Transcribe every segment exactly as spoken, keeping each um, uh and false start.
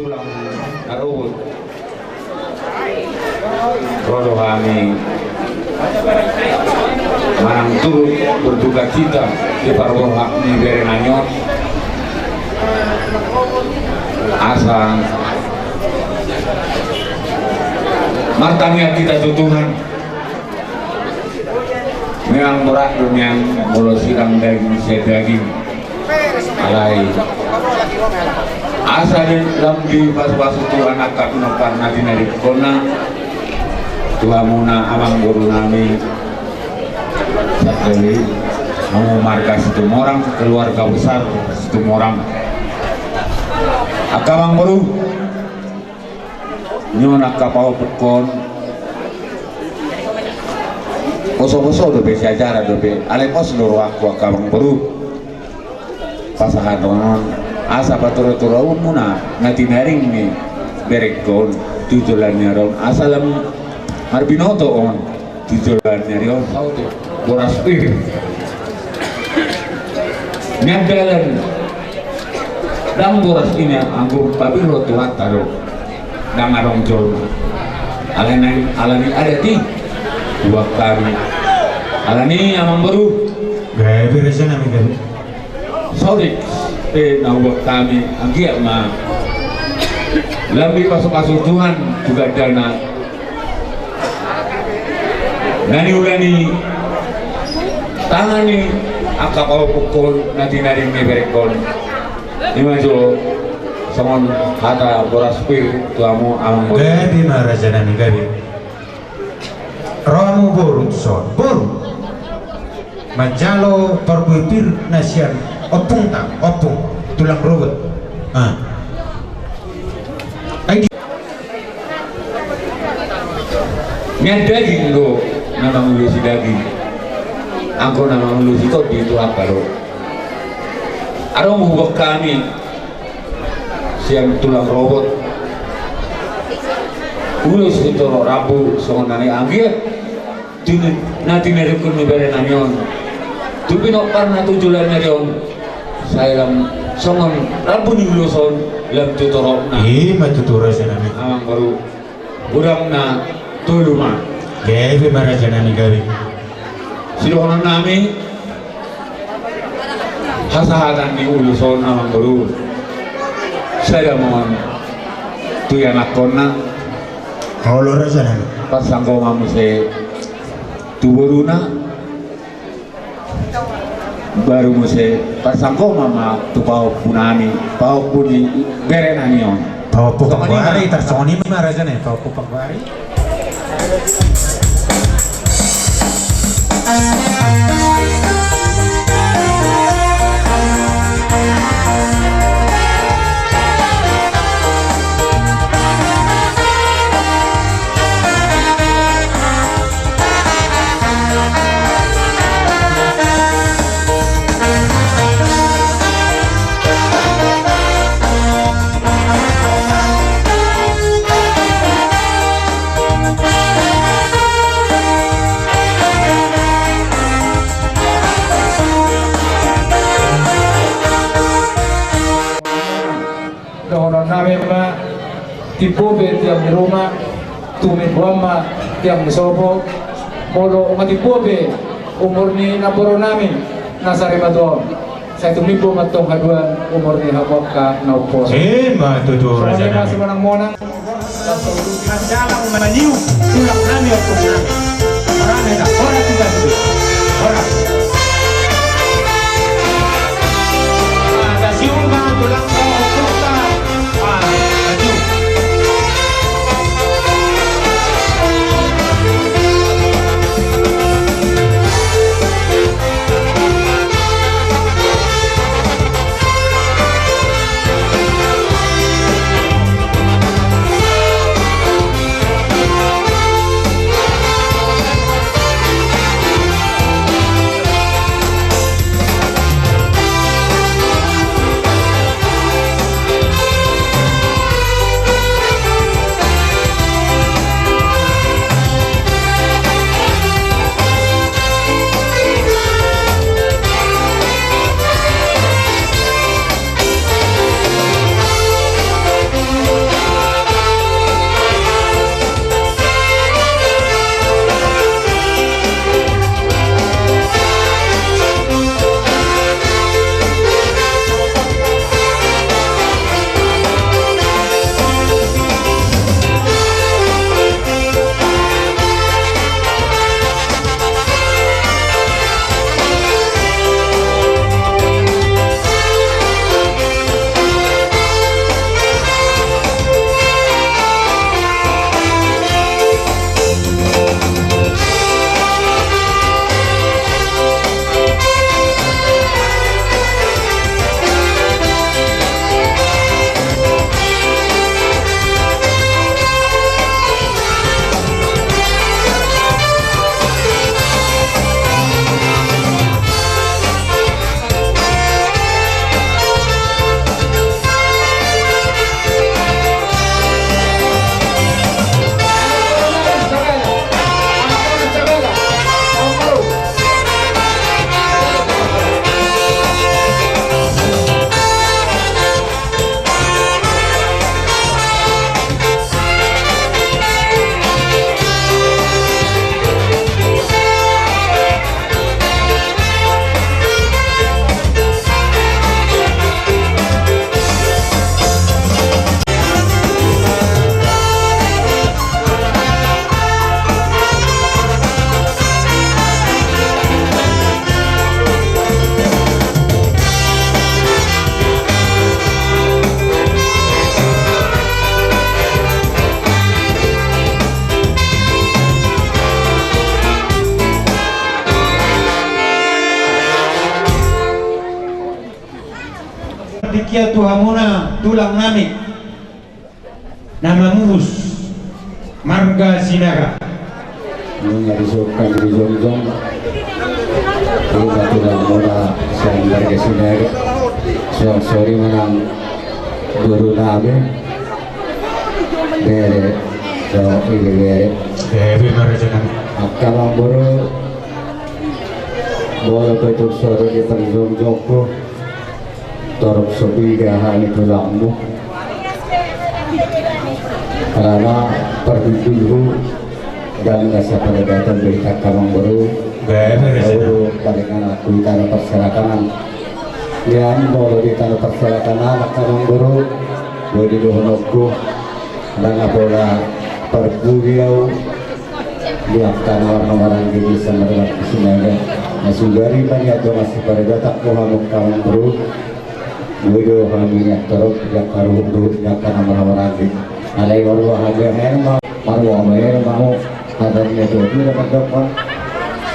Tulang na rorobot. Ro do hami manang turut berdukacita di parboruon ni bere nami on. Asa martangiang hita tu Tuhan. Memang borat do nian molo sirang daging sian daging. Alai asa lam dipasupasu Tuhan angka pinompar na tinaringkonna tu hamuna amangboru nami. Sadari hamu marga Situmorang, keluarga besar Situmorang. Angka amangboru, nion angka pahompungkon. Poso-poso dope siacara dope, alai pos do rohangku angka amangboru. Pasahaton on asa patura-turaonmuna na tinaring ni berengkon tu joloan ni ari on, asa lam marbinoto on tu joloan ni ari on. Saotik boras pir. Nian dalan ndang boras i nian anggo pabirro Tuhanta do. Ndang adong jolma. Alani, alani adat i huboan hami. Alani amangboru. Gabe raja nami gabe. Saotik pe na huboan hami anggiat ma lam dipasupasu Tuhan tu gandana. Na niula ni tangan ni angka pahompungkon na tinaring ni berengkon. Ima jo songon hata boras pir tu hamu amangboru. Gabe ma raja nami gabe. Ro hamu boru tu son boru. Manjalo parbue pir na sian ompungta, ompung tulang rorobot. Ah. Ai di- Nian daging do na mangulosi daging. Anggo na mangulosi tondi Tuhanta do. Adong huboan hami sian tulang rorobot. Ulos ni torop rambu songon na nian anggiat tu na tinaringkon ni bere nami on tu pinomparna tu joloan ni ari on. Sai lam songon rambu ni ulos on lam tu toropna. Ima tutu raja nami. Amangboru. Godang na tolu ma. Gabe ma raja nami gabe. Sidohonon nami hasahatan ni ulos on amangboru. Sada ma on tu ianakkonna. Olo raja nami. Parsanggoman muse tu boruna. Baru muse parsanggoman ma tu pahompu nami, pahompu ni bere nami on. Pahompu panggoari, tarsongon i ma raja nami, pahompu panggoari. Dohonon nami ma, timbo be tiang ni ruma, tumimbo ma tiang ni sopo. Molo nunga timbo be umur ni namboru nami na sarimatua on, sai tumimbo ma antong haduan umur ni hamu angka na umposo. Ima tutu raja nami. Songon i ma simonang-monang. Manjalang maniup tulang nami ompung nami. Ora mena, ora tugas be. Ora. Ah, tasium ma tulang ompungta. Ah, tasium. Ia tu hamuna tulang nami na mamurus marga Sinaga. Nunga disungkun di jongjong. Ima tulang muna sian marga Sinaga. Suang sori manang boru nami. Bere. So, ini bere. Bere marga Sinaga. Angka amangboru. Molo pe tung so ro di parjongjongku. Torop so piga hami tulangmu. Karena pardundulhu dan rasa pada datang berita kamang boru. Boru paling anak di tanah perserakanan. Ia molo di tanah perserakanan kamang boru. Boru di dohonokku. Dan apola parbudiau. Di angka na marhahamaranggi di Sinaga. Na sugari maniat do masih pada datang ko hamu kamang boru. Boi do hami nian torop di angka ruhut-ruhut di angka na marhahamaranggi. Alai marua hami ahem ma, marua hami ahem ma. Hata ni na tuatua na mandok ma.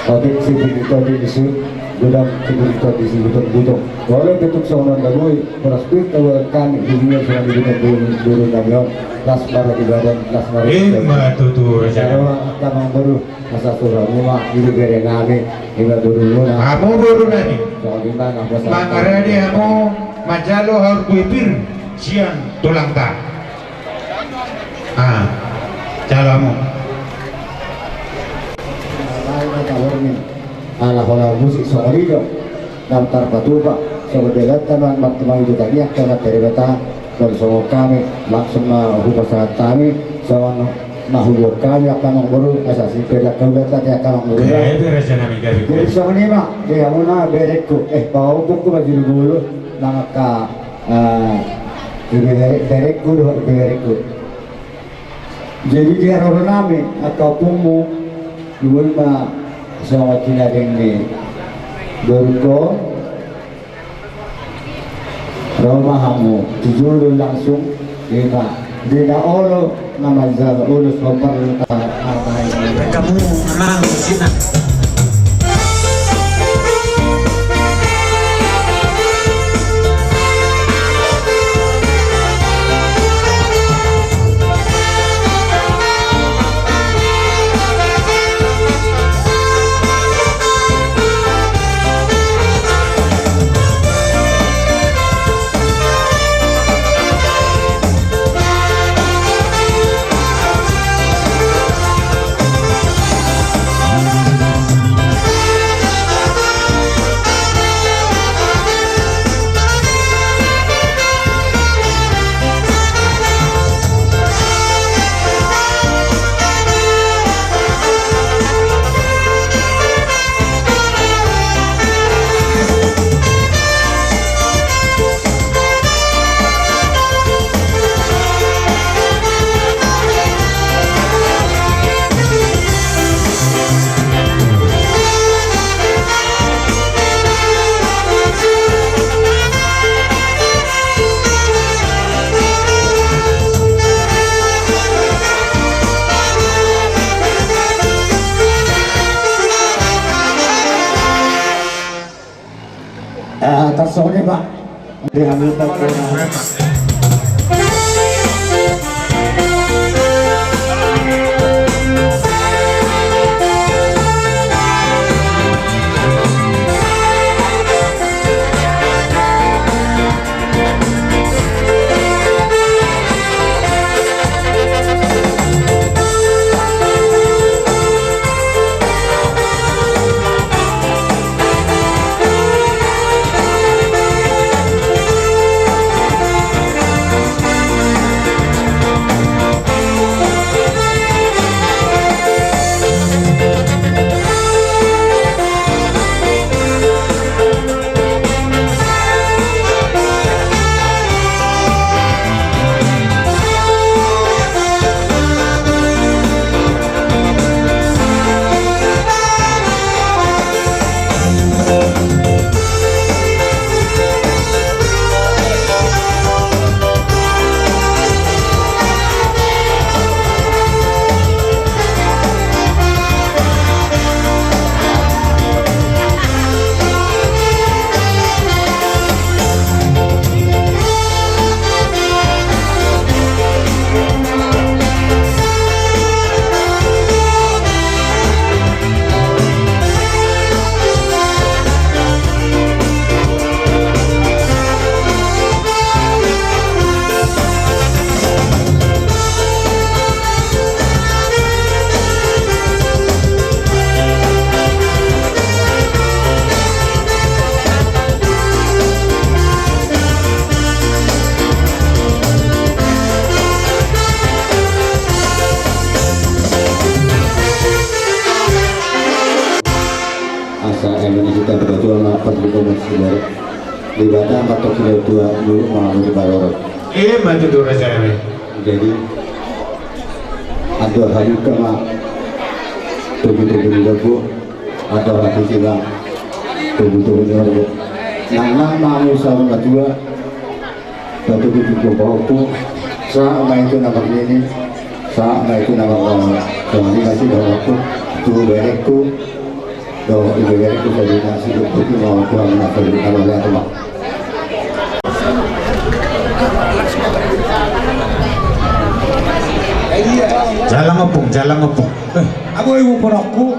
Otik sipit di todi di sut, gudang sipit di todi di sut, gudang. Walau bentuk songon na boi, beras pit tawaran kami di dunia songon di gudang bulu bulu nami on. Las maro di badan, las maro di badan. Ima tutu raja. Kamang boru. Asa sura muma, ibu bere nami, ibu boru muna. Hamu boru nami. Songon i ma na hupasahat. Mangarade hamu manjalo haor kue pir sian tulangta. Ah, jalo hamu. Ala holan musik songon i do. Daftar patupa, songon dalan tanuan martumau di taniak, tanuan teribata, dan songon kami, langsung ma hupasahat hami, songon na hubuat kami, angka amangboru, asa sipir lakka ulat tati angka amangboru. Eh, bere raja nami gabe. Jadi songon i ma, di hamuna berengku, eh, paubukku baju di bulu, nang angka, eh, ibu bere-, berengku, dohot ibu berengku. Jadi di haroro nami, angka ompungmu, luhut ma songon tinading ni borungku, ro ma hamu tu jolo langsung, ima, di na olo na manjalo ulos hombar. Kamu amang sina. Eh, tarsongon i, Pak. Di hami, Pak. Debata ma tongkin tua, molo mangamu di balorot. Ima tutu, raja nami. Jadi, andor halumpang ma togu-togu ni lombu, andor hatiti ma togu-togu ni lombu. Nang, nang ma hamu saur matua, patudu di pahompu, sahat ma i tu na marnini, sahat ma i tu na mar-, songon i ma sidohononku tu berengku. Dohot ibeberengku sadina, sidok putih mau Tuhan menasari, kalau lihat rumah. Jala ngopung, jala ngopung. Eh. Abo ibu porokku.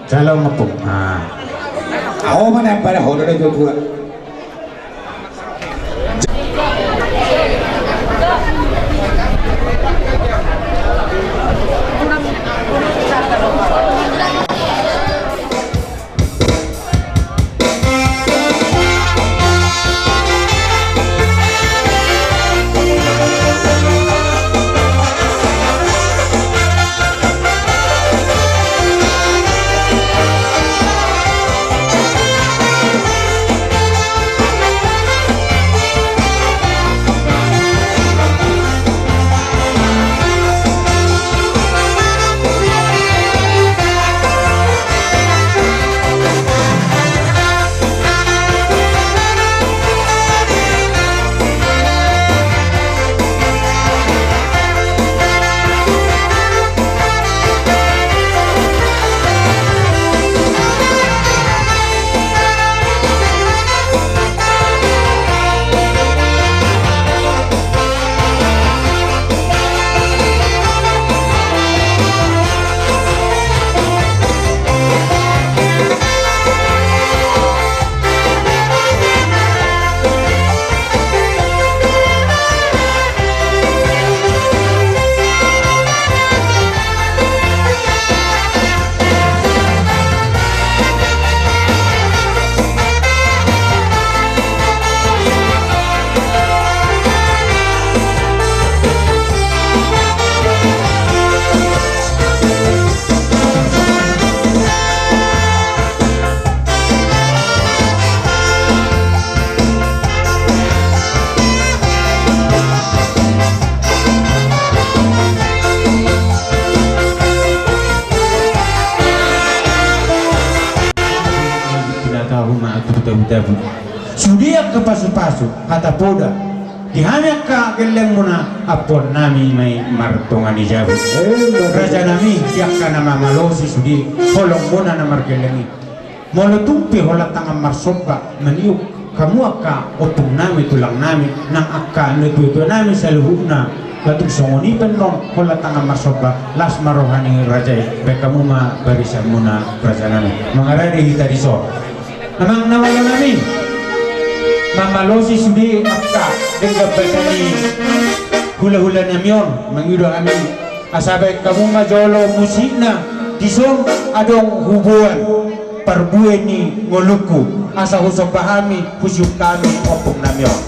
Jala ngopung. Ah. Aho mana yang pada hodo dai tua-tua. Pinatahu ma tu tabu-tabu. Sude angka pasu-pasu, hata poda. Di hami angka gellengmuna, ampuan nami ma i martonga ni jabu. Eh, raja nami, di angka na mamalosi sude, holongmuna na margelleng i. Molo tung pe holan tangan marsomba maniuk hamu angka ompung nami, tulang nami, nang angka natua-tua nami saluhutna, latung songon i pe annon holan tangan marsomba, las ma roha ni raja i, baen hamu ma barisanmuna raja nami. Mangarade hita dison. Amang na malo nami, mamalosi sude angka denggan basa ni hula-hula nami on, mangido hami asa baen hamu ma jolo musikna, dison adong huboan parbue ni ngolungku, asa husomba hami, husiuk hami ompung nami on.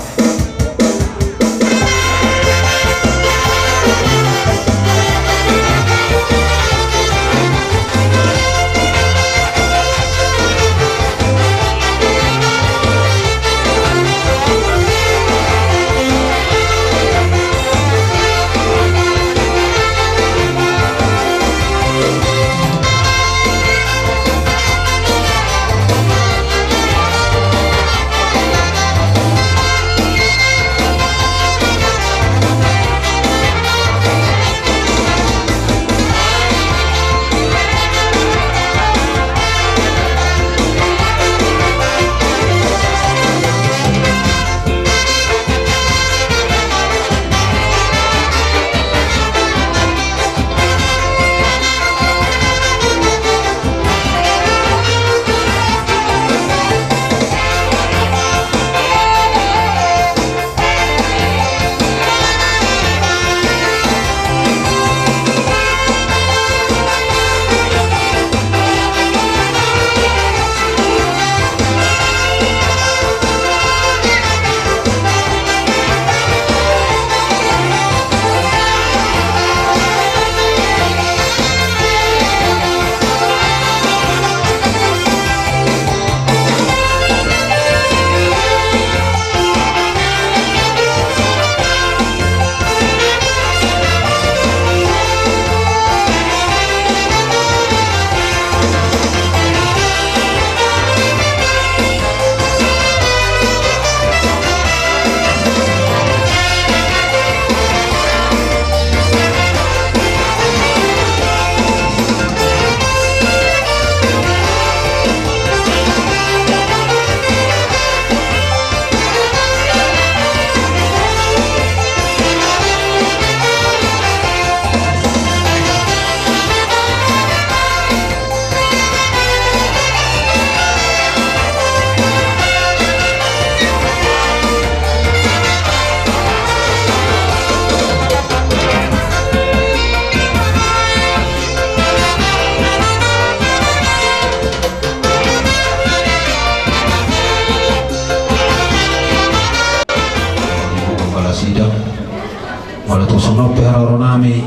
Molo tung songon on pe haroro nami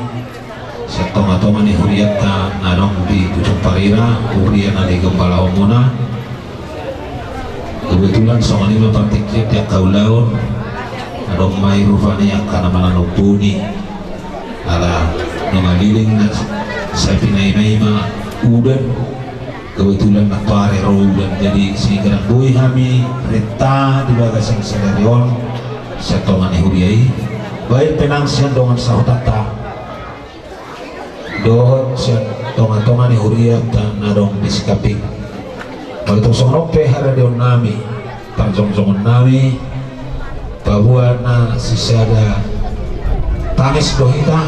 sian tonga-tonga ni hurianta na adong di Ujung Parira, huria na digombalahon muna. Kebetulan songon i ma partingkian di angka ulaon, adong ma i rupani angka na manang ombuni. Ala nunga leleng na sai pinaima-ima udan. Kebetulan na pare ro udan, jadi sehingga ndang boi hami renta di bagasan sadari on sian tonga ni huria i, baen pe nang sian dongan sahutanta dohot sian tonga-tonga ni hurianta na adong di Sikamping. Molo tung songon on pe haradeon nami, parjongjongon nami, paboa na sisada tangis do hita,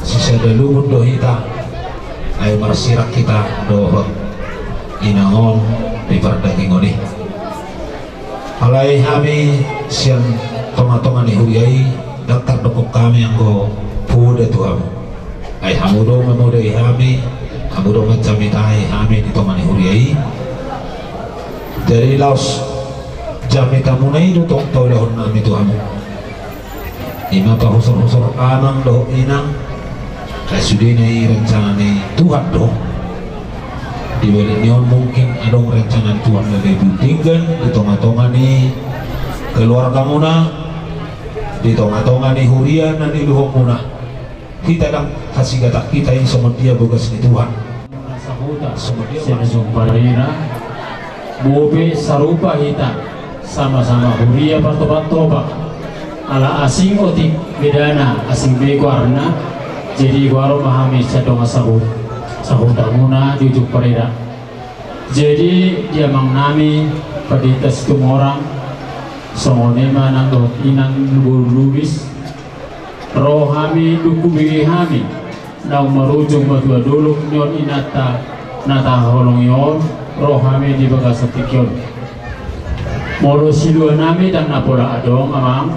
sisada lungun do hita, ai marsirang hita dohot inang on di pardagingon i. Alai hami sian tonga-tonga ni huria i ndang tardokon hami anggo poda tu hamu. Ai hamu do mamodai hami, hamu do manjamitai hami di tonga ni huria i. Jadi laos jamitamuna i do tong paulahon nami tu hamu. Ima pahusor-husor amang dohot inang, ai sudena i rencana ni Tuhan do. Di balik ni on mungkin adong rencana ni Tuhan na lebih denggan di tonga-tonga ni keluargamuna, di tonga-tonga ni huria na niuluhonmuna. Hita ndang hasigatan hita i songon dia bogas ni Tuhan. Sahuta, songon dia sian Ujung Parira, bope sarupa hita, sama-sama huria partopak-topak. Ala asing otik bedana, asing be goarna. Jadi goaron ma hami sian dongan sahut, sahutamuna di Ujung Parira. Jadi di amang nami Pandita Situmorang, songon i ma nang dohot inang Lubis, ro hami dung hubege hami naung marujung matua dolok ni on inanta na tahaholongi on, ro hami di bagasan tingki on. Molo silua nami ndang na pola adong amang,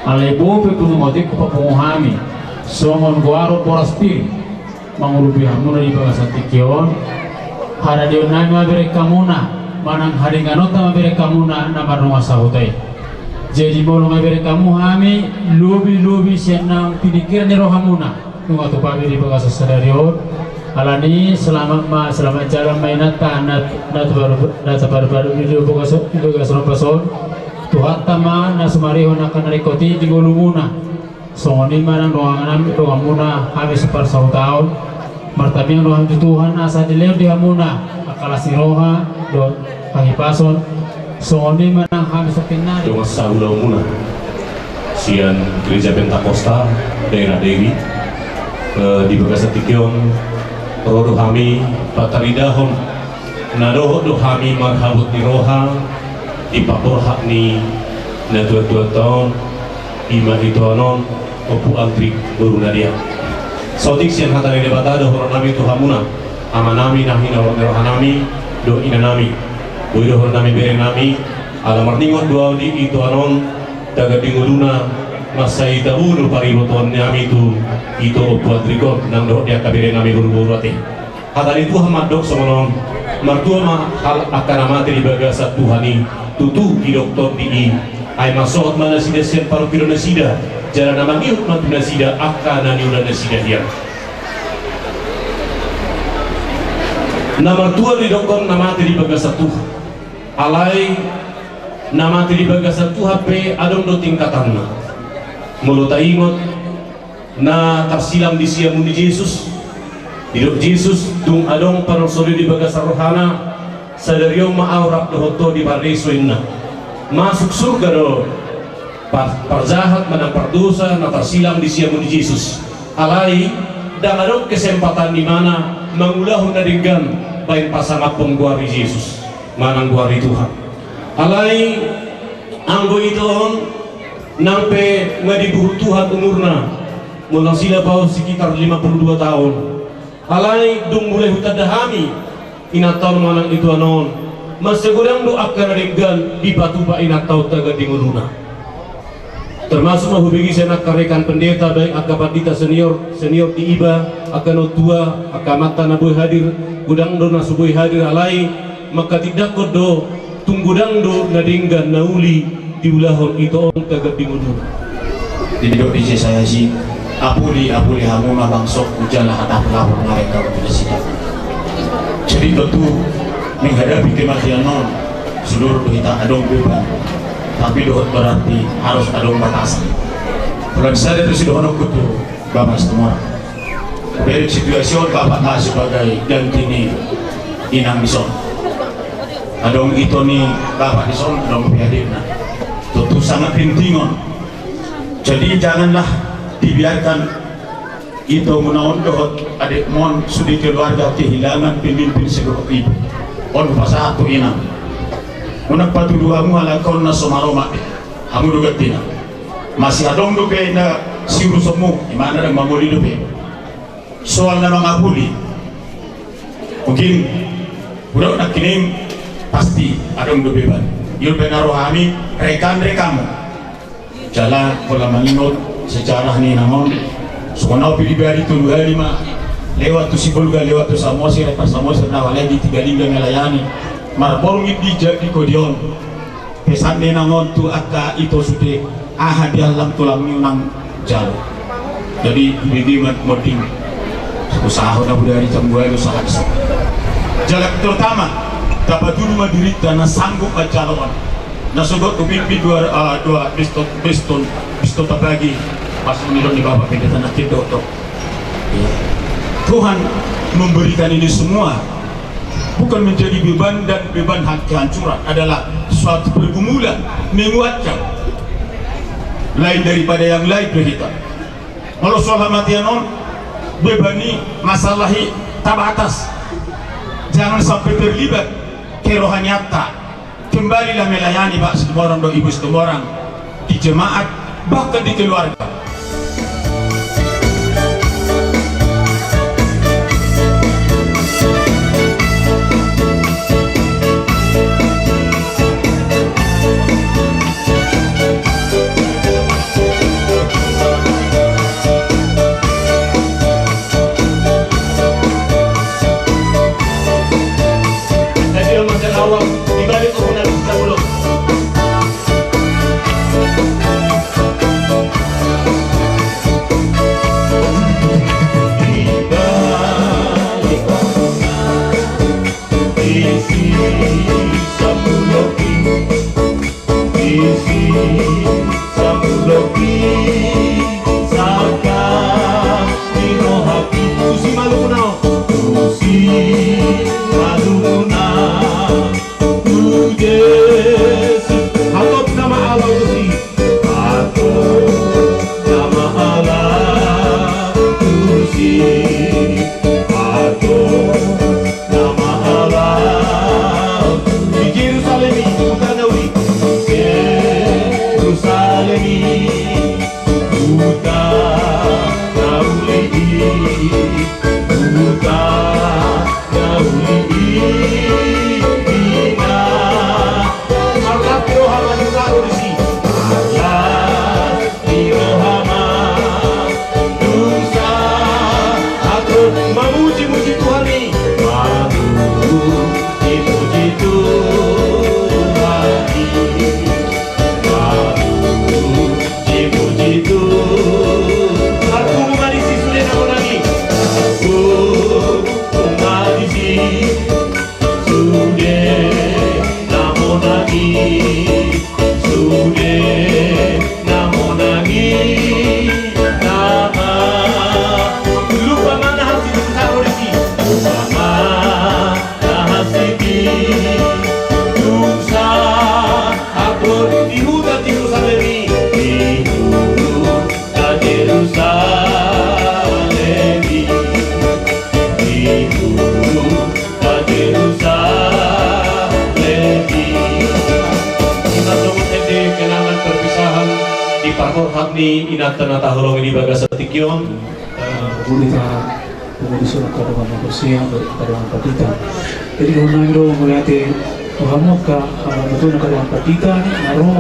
alai bope pungu otik hupapungu hami songon goaron boras pir mangurupi hamuna di bagasan tingki on. Haradeon nami ma bereng hamuna, manang haringanonta ma bereng hamuna na mardongan sahuta i. Jadi molo nga bereng hamu hami, lobi-lobi sian naung pinikiran ni rohamuna nunga tupa be di bagasan sadari on. Alani selamat ma, selamat jalan ma inanta na, na tabaru, na tabaru-baru di bagasan, di bagasan ombas on. Tuhanta ma na sumarihon angka na ringkot i di ngolumuna. Songon i ma nang dongan nami, donganmuna hami saparsahuta on. Martangiang do hami tu Tuhan asa dilehon di hamuna angka las ni roha dohot hahipason. Songon i ma nang hami sangkapna dongan saulaonmuna sian Gereja Pentakosta daerah Dairi. Eh, di bagasan tingki on ro do hami pataridahon na dohot do hami marhabot ni roha di paborhat ni natuatuanta on, ima itoan on, Ompu Andri boru Nadia. Saotik sian hata ni Debata dohonon nami tu hamuna, ama nami na hinaholongi roha nami dohot ina nami. Boi dohonon nami bere nami, ala marningot do ahu di itoan on, tagan di ngoluna, mansai tabo do paribotoan nami tu ito Ompu Andri on nang dohot di angka bere nami boruboru ate. Hata ni Tuhan mandok songon on, martua ma halak angka na mate di bagasan Tuhan i, tutu didok Tondi i. Ai mansohot ma nasida sian parungkilon nasida, jala na mangihut ma tu nasida angka na niula nasida hian. Na martua didokkon na mate di bagasan Tuhan. Alai na mate di bagasan Tuhan pe adong do tingkatanna. Molo taingot na tarsilang di siamun ni Jesus. Didok Jesus, dung adong parsolihon di bagasan rohana, sadari on ma ahu rap dohot ho di Paradeiso, ninna. Masuk surga do par-, parjahat manang pardosa na tarsilang di siamun ni Jesus. Alai ndang adong kesempatan ni ibana mangulahon na denggan baen pasangaphon goar ni Jesus manang goar ni Tuhan. Alai anggo ito on, nang pe nga dibuhul Tuhan umurna, molo silap ahu sekitar lima puluh dua taon. Alai dung mulai hutanda hami inanta on manang itoan on, mansai godang do angka na denggan dipatupa inanta on tagan di ngoluna. Termasuk ma hubege sian angka rekan pendeta, baik angka pandita senior, senior di iba, angka na tua, angka amanta na boi hadir, godang do na so boi hadir, alai mangkatindangkon do, tung godang do na denggan na uli diulahon ito on tagan di ngoluna. Didok di Jesaya i, apuli, apuli hamu ma bangsongku jala hatahon ma na renggang tu nasida. Jadi tontu menghadapi kematian on, saluhut do hita adong beban. Tapi dohot berarti harus adong batasan. Pola sada do sidohononku tu Bapak Situmorang. Bereng situasi on Bapak na sebagai ganti ni inang dison. Adong ito ni Bapak dison, adong pe adikna. Tontu sangat penting on. Jadi janganlah dibiarkan itomuna on dohot adikmon sude keluarga kehilangan pemimpin segogo i. On hupasahat tu inang. Unang patudu hamu halak on na so maromak be. Hamu do gantina. Masih adong dope na siurusonmu, imana dang mamoli dope. Soal na mangapuli. Mungkin hudok nangkining pasti adong do beban. Ion pe na ro hami rekan-rekanmu. Jala pola mangingot sejarah ni inang on. Songon au pe dibari tolu hali ma lewat tu Sibolga, lewat tu Samosir, Samosir na lagi Tiga Lingga melayani. Marborngin di jadi kodion. Pesan ni inang on tu angka ito sude, aha diallang tulang ni unang jalo. Jadi bibingan monding. Usaha na budari jambu aja usaha bisa. Jala terutama tapatudu ma dirinta na sanggup manjalo on. Na sogot tu pimpin dua, ah, dua biston, biston, biston tapagi. Pas menurut ni Bapak Pendeta na kidok. Tuhan memberikan ini semua bukan menjadi beban dan beban ha-, kehancuran, adalah suatu pergumulan menguatkan. Lain daripada yang lain do hita. Molo soal hamatean on, beban i, masalah i tabatas. Jangan sampai terlibat kerohanianta. Kembalilah melayani Pak Situmorang dohot Ibu Situmorang di jemaat, bahkan di keluarga. Isi sambuloki saka di rohaki. Tusi malumuna on. Tusi malumuna tu Jesus. Hatop nama Allah tusi. Hatop nama Allah tusi. Hatop nama Allah. Di Jerusalem i, huta na uli. Jerusalem i, huta na uli i, huta na uli i, di na marlas ni roha ma di saro disi. Marlas ni roha ma dung sahat on. Mamuji-muji Tuhan i. Mamuji-muji Tuhan i. Mamuji-muji Tuhan. Marpungu ma disi sude na monang i. Marpungu ma disi. Sude na monang i, sude na monang i, nama. Lupa ma na hansit tu saro disi. Lupa ma na hansit i. Dung sahat on di huta Jerusalem i. Di huta Jerusalem i. Di huta Jerusalem i. Hita songon ende kenangan perpisahan di parhorhat ni inanta na taholongi di bagasan tingki on. Mauliate, mauliate songon angka dongan na porsea, angka dongan pandita. Jadi, dohonon nami do mauliate tu hamu angka dongan pandita na ro.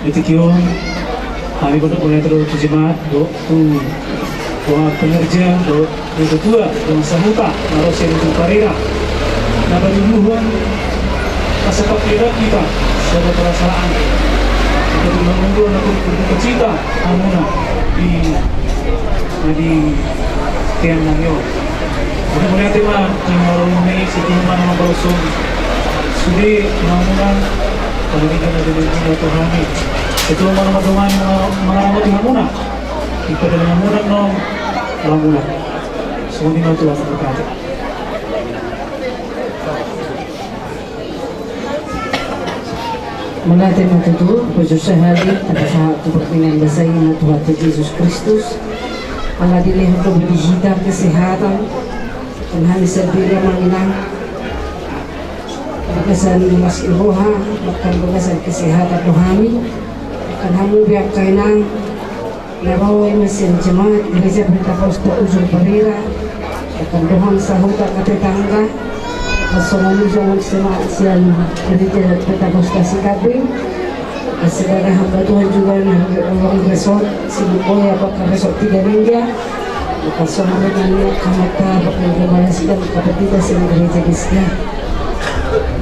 Di tingki on, hami mandok mauliate do tu jemaat, do tu dongan pengerja, do tu tua, dongan sahuta, na ro sian ujung parira. Na pajujuhon, pasapat lidah hita, sada perasaan. Jadi, mangula na berduka cita hamuna di, di tiang nami on. Jadi, mauliate ma, jadi, marulung ni situ ma na mambalos on. Sude hamuna, kalau kita na jadi tu hami. Situ ma na mandongani, mangaramoti hamuna. Di padalan hamuna non mangula. Songon i ma Tuhan berkata. Mauliate ma tutu, bojong sahali, tapasahat tu pardenggan basa i ma Tuhanta Jesus Kristus. Ala dilehon do di hita kesehatan, tu hami sandiri amang inang. Bagasan las ni roha, bahkan bagasan kesehatan do hami. Bahkan hamu be angka inang, na ro i ma sian jemaat Gereja Pentakosta Ujung Parira, bahkan dohot sahuta angka tetangga, bahkan songon i jolo jemaat sian Gereja Pentakosta Sikabin, bahkan sebagai hamba Tuhan juga na di ruang resort Sibukoya, bahkan resort Tiga Ringga, bahkan songon i nang angka amanta, bahkan gembala sian angka pendeta sian Gereja Gereja.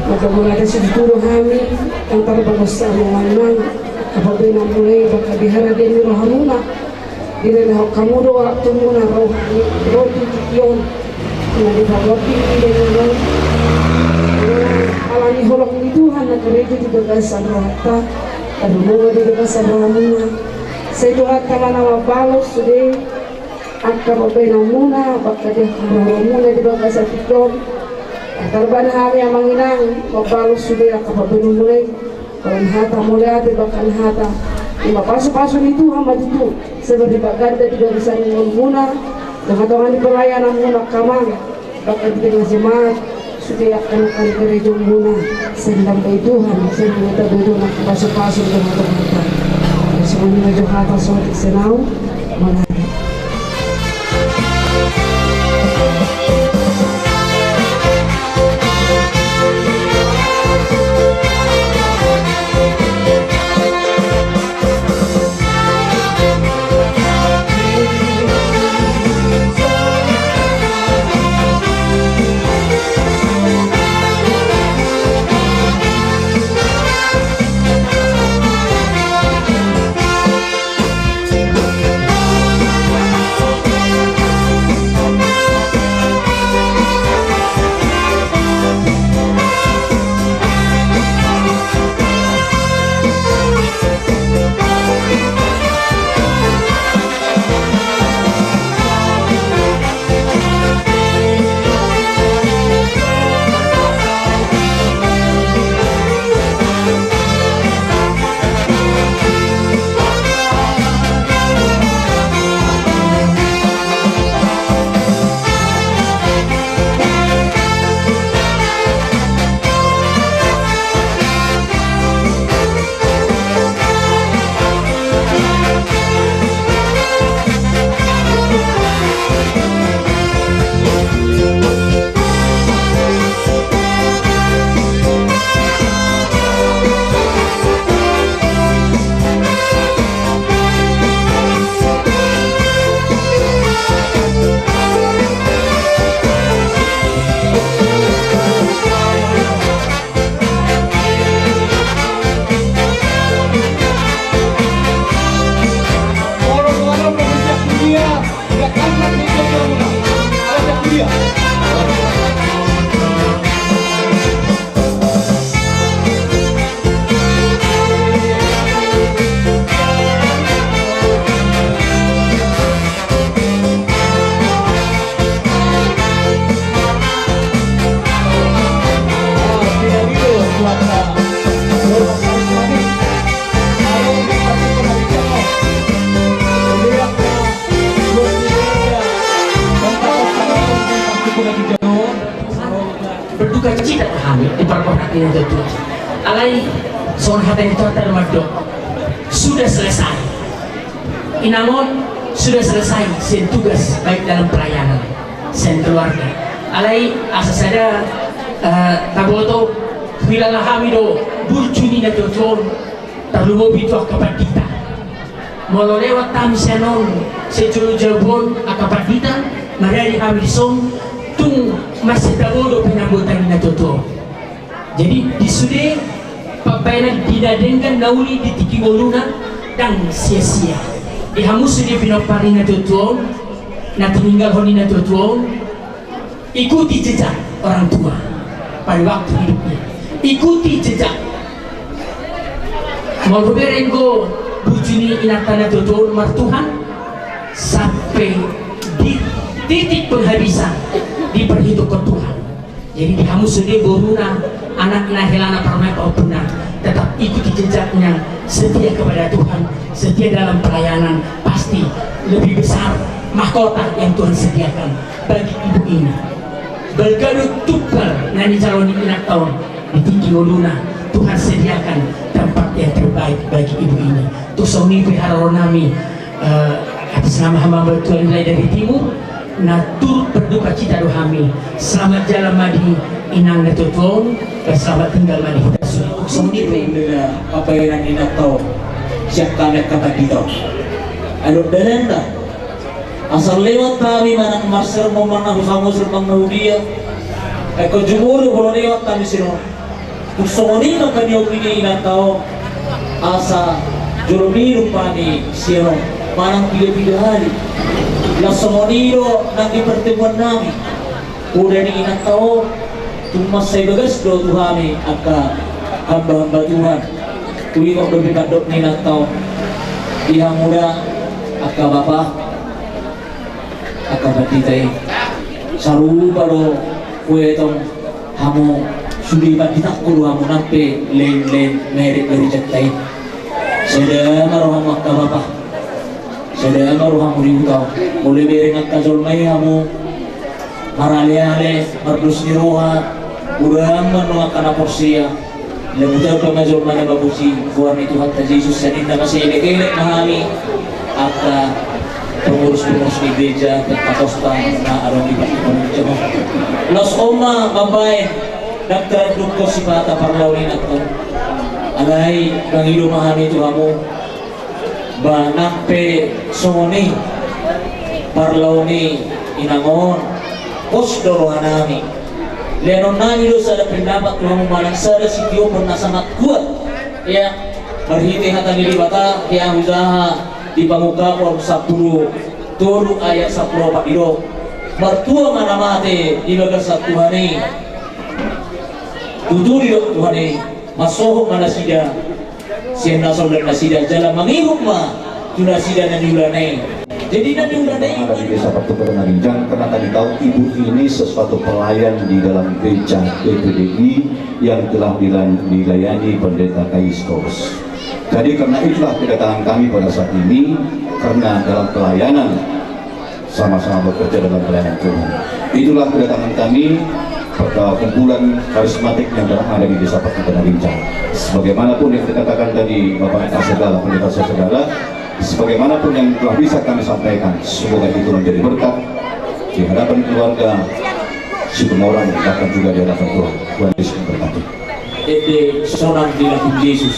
Maka mauliate situtu do hami, antar bangsa amang inang, angka pambahenanmuna i, bahkan di haradeon ni rohamuna, dilehon hamu do waktumuna ro, ro di tingki on. Na di bagasan i, alani holong ni Tuhan na karejo di bagasan rohanta, tarlumobi di bagasan rohamuna. Sai Tuhanta ma na mambalos sude angka pambahenanmuna, bahkan di angka haroromuna di bagasan tingki on. Tarbahen hami amang inang mambalos sude angka pambahenanmuna i. Holan hata mauliate, bahkan hata, ima pasupasu ni Tuhan ma tutu, sai marlipat ganda di bagasan umurmuna, tengah-tengah ni pelayananmuna angka amang, bahkan di tengah jemaat, sude angka angka gereja muna, sai ditambai Tuhan, sai ditambai Tuhan pasupasu di tengah-tengahta. Songon i ma jo hata saotik sian au. Berduka cita hami di parkohak ini tentu. Alai songon hata ni Tuhanta mandok, sudah selesai. Inang on sudah selesai sian tugas baik dalam pelayanan sian keluarga. Alai asa sada, eh, taboto, huilala hami do burju ni natuatua on, tarlumobi tu angka pandita. Molo lewat hami sian on, sejolo jabu on angka pandita, maradi hami dison, tung mansai tabo do pinabotan ni natuatua on. Jadi di sude Pambahenan di na denggan na uli di tingki ngoluna ndang sia-sia. Di hamu sude pinompar ni na tuatua on, na tininggalhon ni na tuatua on, ikuti jejak orang tua pada waktu hidupnya. Ikuti jejak. Molo hubereng do burju ni inanta na tuatua on martuhan, sampe di titik penghabisan diperhitungkon Tuhan. Jadi di hamu sude boruna, anakna, helana, parumaenna, pahompuna, tetap ikuti jejaknya, setia kepada Tuhan, setia dalam pelayanan, pasti lebih besar mahkota yang Tuhan sediakan bagi ibu ini. Balga do tumpal na nijalo ni inanta on di tingki ngoluna, Tuhan sediakan tempat yang terbaik bagi ibu ini. Tung songon i pe haroro nami, eh, atas nama hamba-hamba Tuhan nilai dari timur, na turut berduka cita do hami. Selamat jalan ma di inang na tuatua on, dan selamat tinggal ma di hita sude. Tung songon i pe. Pambahenan ni inanta on sian hami angka pandita on. Adong dalanna. Asal lewat hami manang marsermon manang husangusir manang na hudia. Eko jumuru molo lewat hami sian on. Tung songon i ma pangidoan ni inanta on, asa jolo minum hami sian on manang pida-pida hali. Laos songon i do nang di pertemuan nami. Poda ni inanta on, tung mansai bagas do tu hami angka hamba-hamba Tuhan. Huingot dope pandok ni inanta on. Di hamu da angka bapa, angka pandita i, sarupa do huetong hamu, sude panditangku do hamu nang pe leleng-leleng meret dari jattai. Sada ma rohamu angka bapa, sada ma rohamu di huta on. Molo bereng angka jolma i hamu marale-ale, mardos ni roha, godang ma annon angka na porsea. Lamu tamba ma jolma na mamuji goar ni Tuhanta Jesus, sian i na masa elek-elek ma hami angka pengurus-pengurus ni gereja Pentakosta na adong di partingkian on. Laos on ma mambahen, ndang tarandungkon sipata parlao ni inanta on. Alai mangido ma hami tu hamu, ba nang pe songon i parlao ni inang on, pos do roha nami. Lehonon nami do sada pendapat tu hamu manang sada sitiopon na sangat kuat. Ia, marhite hata ni Debata, ia hujaha di Pamungkapon sampulu tolu ayat sampulu opat didok: Martua ma na mate di bagasan Tuhan i. Tutu didok Tuhan i, mansohot ma nasida sian na songon nasida, jala mangihut ma tu nasida na niulana i. Jadi na niulana i. Ada di Desa Patupa Tengah Ginjang, karena tadi tahu ibu ini sesuatu pelayan di dalam gereja P P D I yang telah dilan-, dilayani Pendeta Kayus Paulus. Jadi karena itulah kedatangan kami pada saat ini, karena dalam pelayanan sama-sama bekerja dalam pelayanan Tuhan. Itulah kedatangan kami, perkumpulan karismatik yang telah ada di Desa Patupa Tengah Ginjang. Sebagaimanapun yang dikatakan tadi Bapak Sekda, Pendeta Sekda, sebagaimanapun yang telah bisa kami sampaikan, semoga itu menjadi berkat di hadapan keluarga Situmorang, bahkan juga di hadapan Tuhan. Tuhan Yesus memberkati. Ende sonang di lambung Jesus.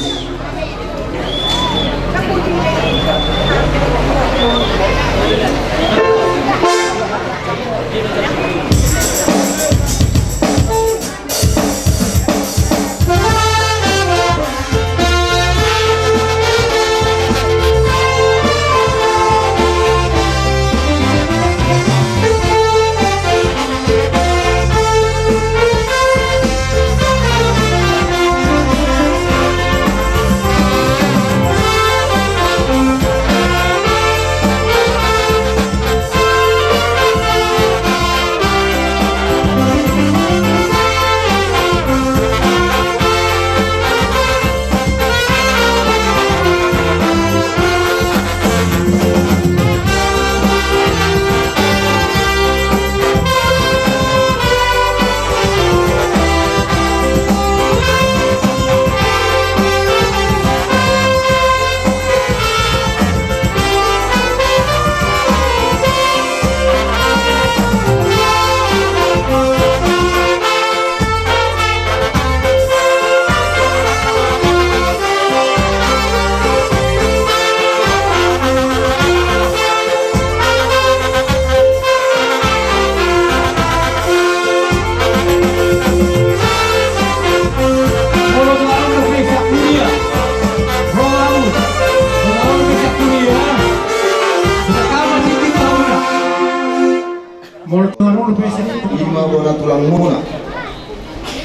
muna,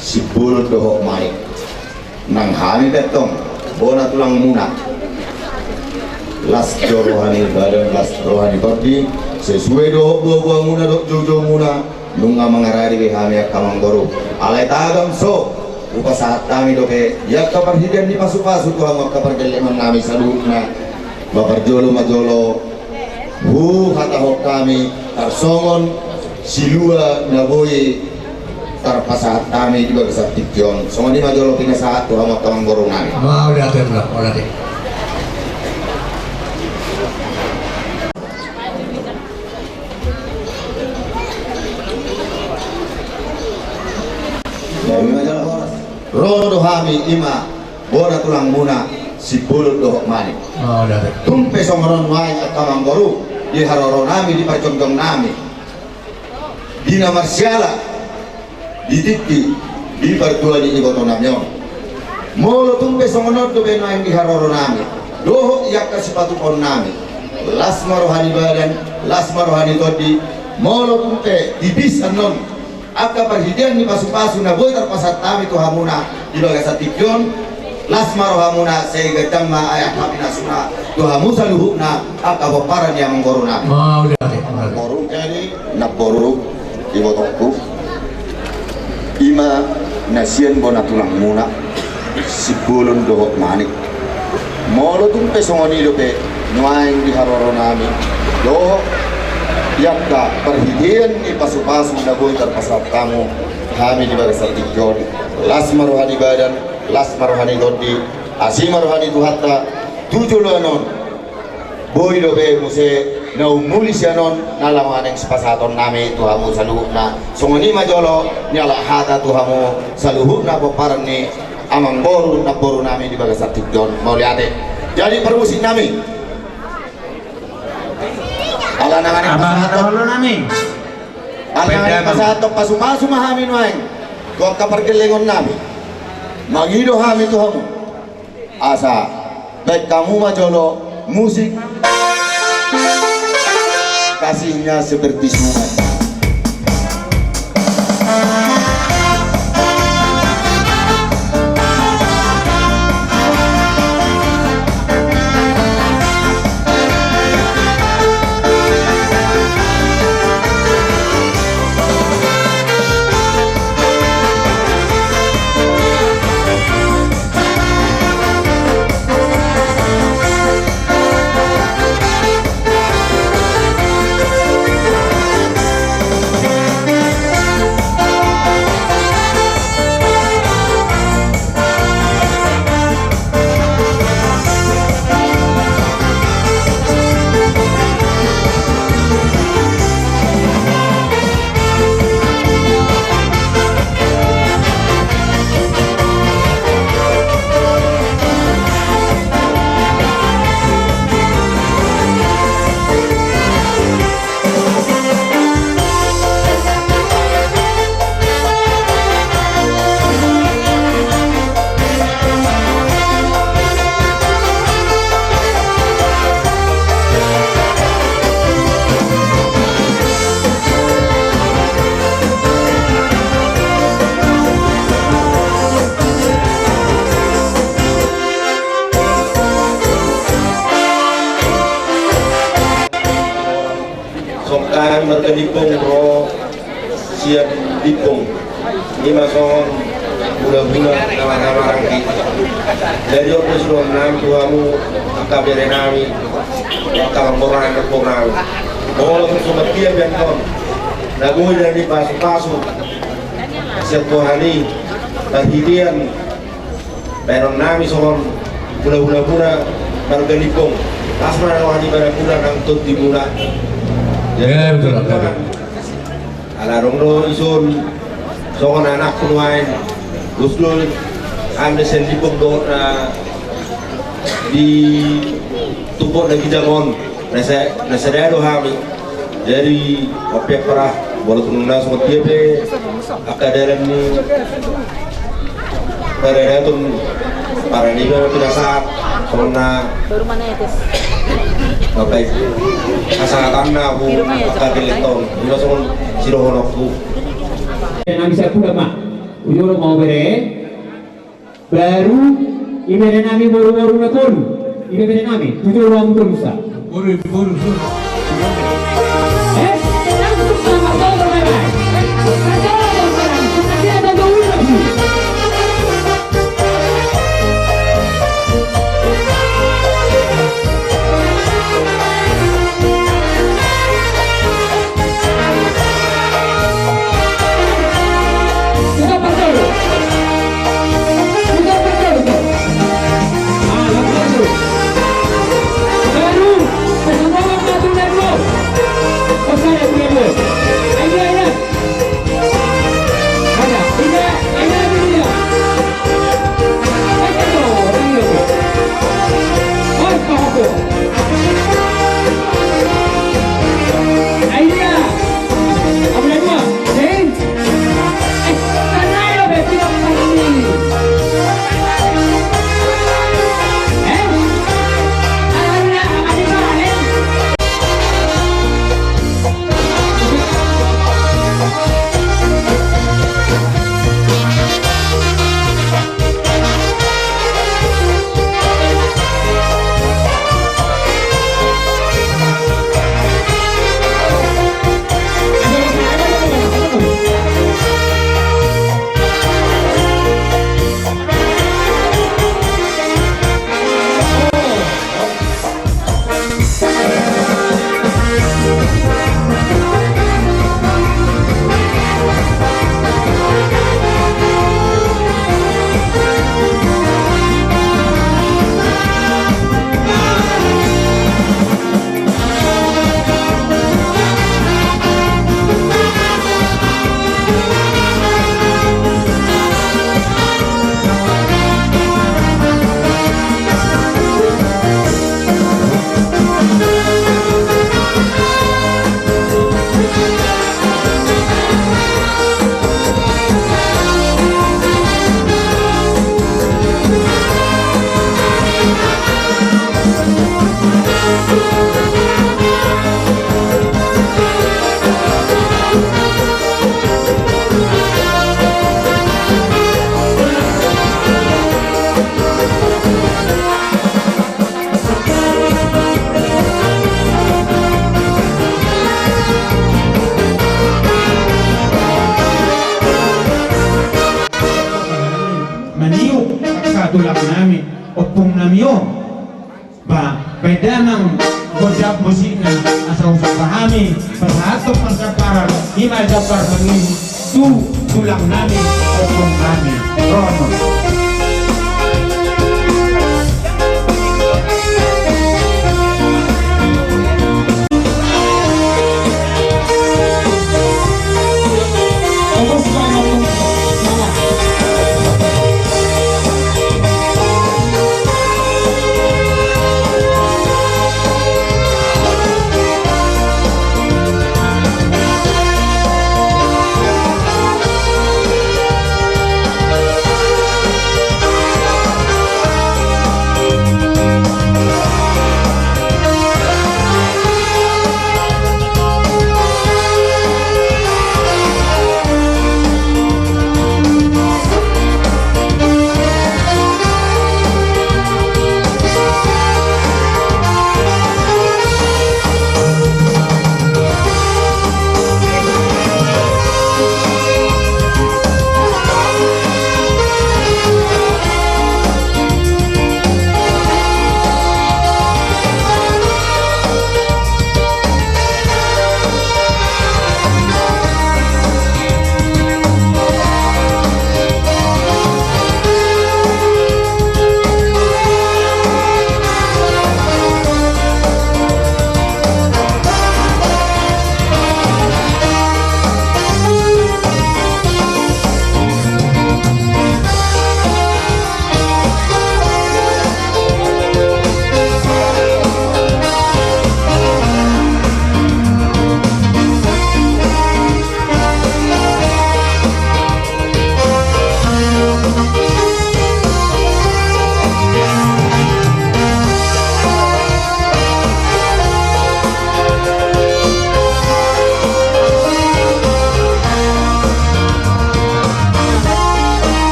Simbolon dohot Manik. Nang hami pe antong, bona tulang muna. Las do roha ni badan, las roha ni tondi, sesuai dohot boa-boa muna dohot joujou muna, nunga mangaradi be hami angka amangboru. Alai tagan so, hupasahat hami dope, di angka parhitean ni pasu-pasu tu hamu angka pargellengon nami saluhutna. Ba parjolo ma jolo, huhatahon hami, tarsongon silua na boi tarpasahat hami di bagasan tingki on. Songon i ma jolo pinasahat tu hamu angka amangboru nami. Mauliate, mauliate. Ro do hami ima bona tulang muna, Simbolon dohot Manik. Tung pe songon on nuaeng angka amangboru, di haroro nami, di parjongjong nami, di na marsiala, di tingki, di partua ni iboto nami on. Molo tung pe songon on dope nuaeng di haroro nami dohot di angka sipatupaon nami, las ma roha ni badan, las ma roha ni tondi. Molo tung pe tipis annon angka parhitean ni pasu-pasu na boi tarpasahat hami tu hamuna di bagasan tingki on, las ma rohamuna, sai ganjang ma ayat hapinasuna tu hamu saluhutna angka pomparan ni amangboru nami. Mauliate, mauliate. Amangboru, jadi namboru, ibotongku, ima na sian bona tulang muna, Simbolon dohot Manik. Molo tung pe songon i dope nuaeng di haroro nami dohot di angka parhitean ni pasu-pasu na boi tarpasahat hamu hami di bagasan tingki on, las ma roha ni badan, las ma roha ni tondi, asi ma roha ni Tuhanta tu joloan on. Boi dope muse na umuli sian on na laho manang sipasahaton nami tu hamu saluhutna. Songon i ma jolo nialap hata tu hamu saluhutna pomparan ni amangboru namboru nami di bagasan tingki on. Mauliate. Jadi parmusik nami, ala nang ani pasahaton, ala nang ani pasahaton pasu-pasu ma hami nuaeng tu angka pargellengon nami. Mangido hami tu hamu asa baen hamu ma jolo musik Kasihnya Seperti Sungai. Songkan marga Limbong ro sian Limbong. Ima songon hulahula na marhahamaranggi. Jadi on do sidohonon nami tu hamu angka bere nami, angka amangboru nami, amangboru nami. Molo tung so mardia pe annon na boi na dipasupasu sian Tuhan i, marhitean baenon nami songon hulahula muna marga Limbong. Las ma roha ni badan muna nang tondi muna. Jadi, ya, betul, betul. Ala adong do dison songon anakku nuaeng, dos do hami sian Limbong dohot na di tumpuk na ginjang on. Na sa-, na sada do hami. Jadi, ope parah, molo tung na songon dia pe angka dalan ni paradaton, paradaton pinasahat, songon na, baru mana ya, Tis? Apa itu? Pasahatanna, ahu, angka gellengton. Ima songon sidohononku. Ibebere nami sapudan ma. Ujolo ma bere. Baru ibebere nami boru-boru na tolu. Ibebere nami tu jolo hamu tolu sa. Boru, boru, boru. Eh? Maniuk, sa tulang nami, ompung nami on. Ba, baen damang gojap musikna, asa husomba hami, pasahathon parsamparan, i ma jambar mangihu tu tulang nami, ompung nami, ro ma.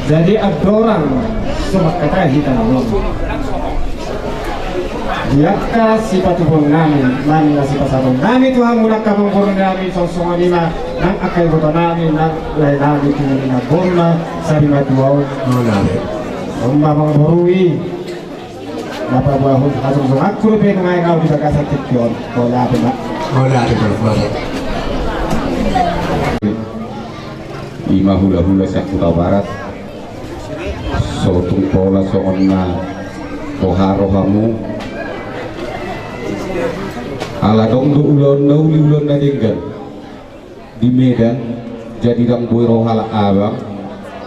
Jadi andorang so mangkatai hita na uli di angka sipatupaonnami, nang na sipasahatonnami tu hamu angka amangboru nami, songon i ma nang angka ibotonami, nang laenami tu na bona sari matua on. On ma amangboru i. Na paboahon hasongasonganku dope nuaeng ahu di bagasan tingki on. Mauliate ma. Mauliate ma. I ma hulahula sian Hutabarat. So tung pola songon na roha rohamu. Ala adong do ulaon na uli, ulaon na denggan di Medan, jadi ndang boi ro halak abang,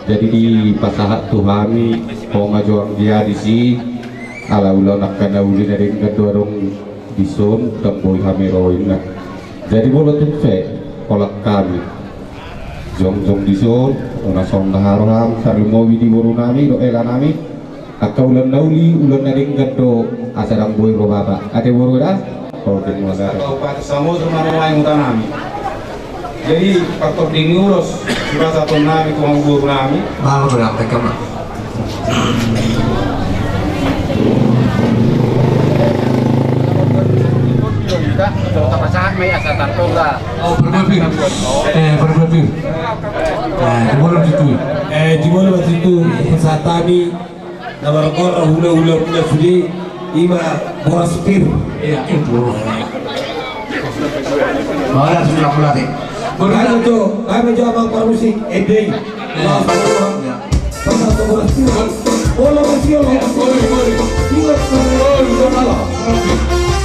jadi dipasahat tu hami, ho ma jo anggia disi, ala ulaon angka na uli na denggan do adong dison, ndang boi hami ro inna. Jadi molo tung pe, holan hami jongjong dison, unang songon na haroham, tarlumobi di boru nami, dohot hela nami, angka ulaon na uli, ulaon na denggan do, asa ndang boi ro bapa. Ate boru da? Oke, mauliate. Kabupaten Samosir ma nuaeng huta nami. Jadi, faktor dingin ulos, dipasahaton nami, tu amangboru nami. Baru berapa kamu? Oh, berbeda. Eh, berbeda. Eh, di mana itu? Eh, di mana itu? Pesan tadi. Na margoar hulahula muna sude, i ma boras pir. Iya, itu. Mana sudah mulai? Kami jo, kami jo abang parmusik, ende i. Iya. Boras pir. Bola masih. Iya, boleh, boleh. Iya, boleh, boleh.